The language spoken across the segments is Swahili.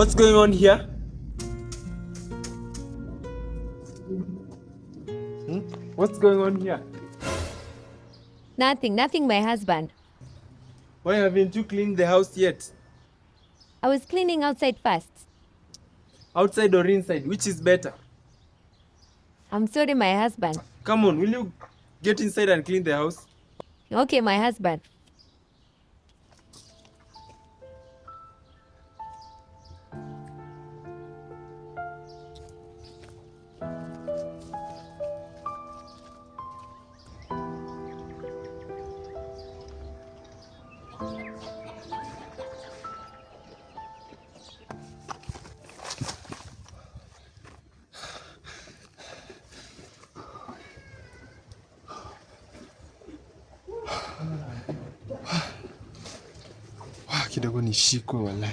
What's going on here? What's going on here? Nothing, nothing, my husband. Why haven't you cleaned the house yet? I was cleaning outside first. Outside or inside, which is better? I'm sorry, my husband. Come on, will you get inside and clean the house? Okay, my husband. Kidogo nishikwe walai.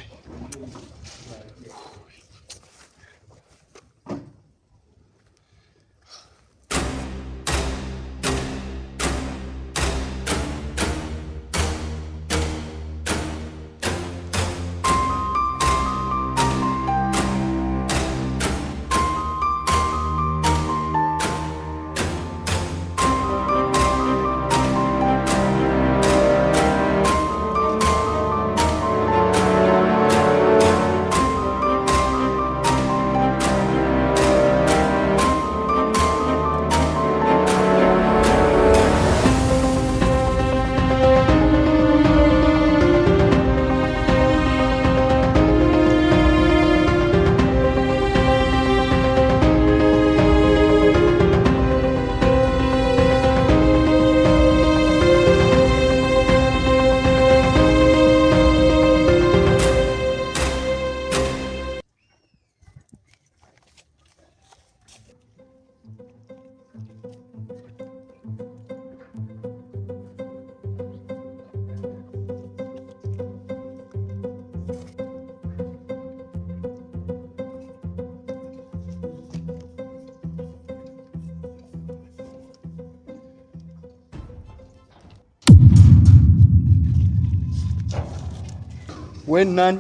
We nani?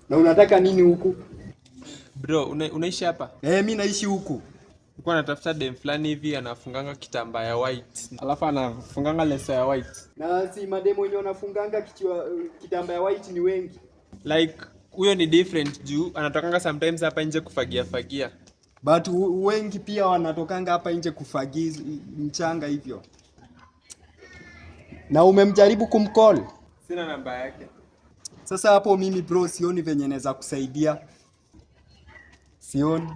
Na unataka nini huku? Bro, unaishi hapa? Mimi naishi huku. Nilikuwa natafuta dem fulani hivi anafunganga kitambaa ya white. Alafu anafunganga leso ya white. Na si madem wenye wanafunganga kitambaa ya white ni wengi. Like huyo ni different juu anatokanga sometimes hapa nje kufagia fagia. But wengi pia wanatokanga hapa nje kufagia mchanga hivyo. Na umemjaribu kumcall? Sina namba yake. Sasa hapo mimi bro sioni venye naweza kusaidia. Sioni.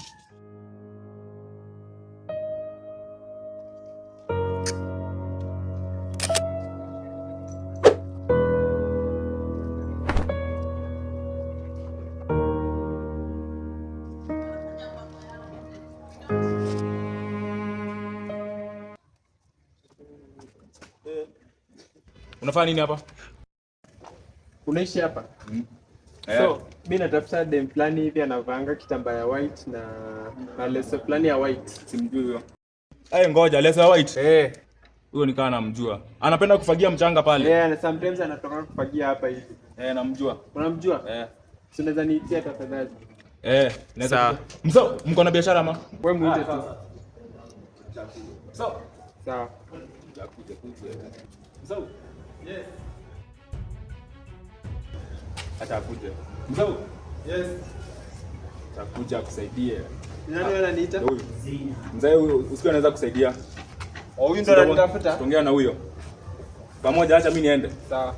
Unafanya nini hapa? Unaishi hapa? So, mimi natafuta dem fulani hivi anavaanga kitambaa ya white na leso fulani ya white. Simjui huyo. Eh, ngoja, leso ya white. Eh. Huyo nikaa namjua. Anapenda kufagia mchanga pale. Eh, na sometimes anatoka kufagia hapa hivi. Eh, namjua. Unamjua? Eh. Si unaweza niitia tafadhali? Eh, naweza. Mzee, mko na biashara ama? Wewe muite tu. Sawa. Sawa. Mzee. Yes. Acha akuje. Mzee. Yes. Atakuja akusaidie. Nani ananiita? Huyu. Mzee huyu usiku anaweza kusaidia. Oh, huyu ndo ananitafuta? Tuongea na huyo. Pamoja, acha mimi niende. Sawa.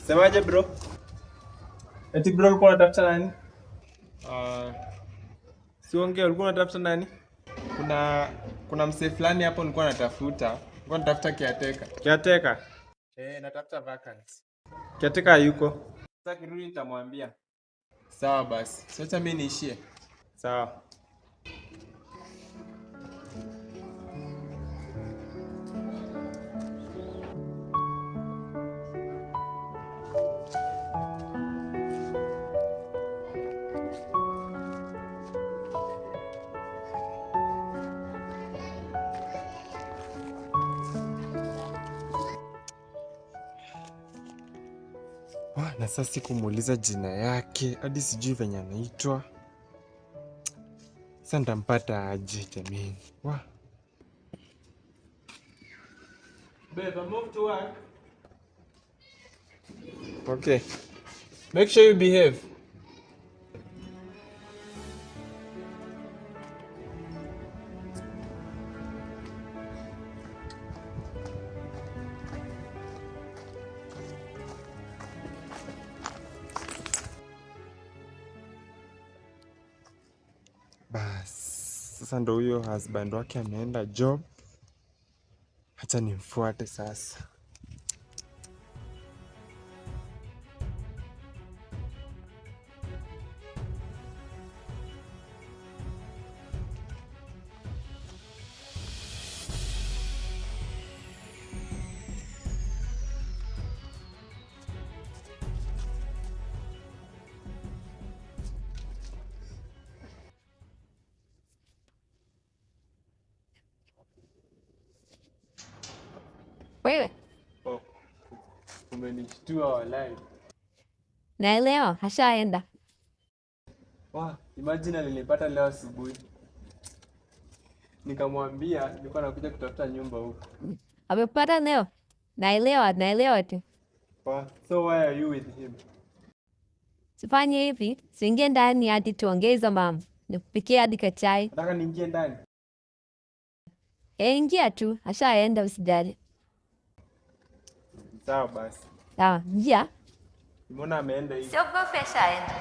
Semaje bro? Eti bro ulikuwa unatafuta nani? Siongee, ulikuwa unatafuta nani? Kuna msee fulani hapo nilikuwa natafuta. Nilikuwa natafuta caretaker. Caretaker? Eh, natafuta vacancy. Caretaker hayuko. Sasa kirudi nitamwambia. Sawa basi. Sasa mimi niishie. Sawa. Wah, na sasa sikumuuliza jina yake hadi sijui venye anaitwa. Sasa nitampata aje jamani? Wah. Babe, I'm off to work. Okay. Make sure you behave. Bas, sasa ndo huyo husband wake ameenda job. Acha nimfuate sasa. Wewe Oh, umenishtua walai. naelewa, ashaenda. Wah, imagine alinipata leo asubuhi. Nikamwambia nilikuwa nakuja kutafuta nyumba huko. Amepata leo. Naelewa, naelewa tu. Wah, so why are you with him? Tufanye hivi, tuingie ndani hadi tuongee hizo mambo. Nikupikie hadi kachai. Nataka niingie ndani. Eh, ingia tu, ashaenda usijali. Sawa basi. Sawa, ingia. Nimeona ameenda hivi. Siogope, ashaenda.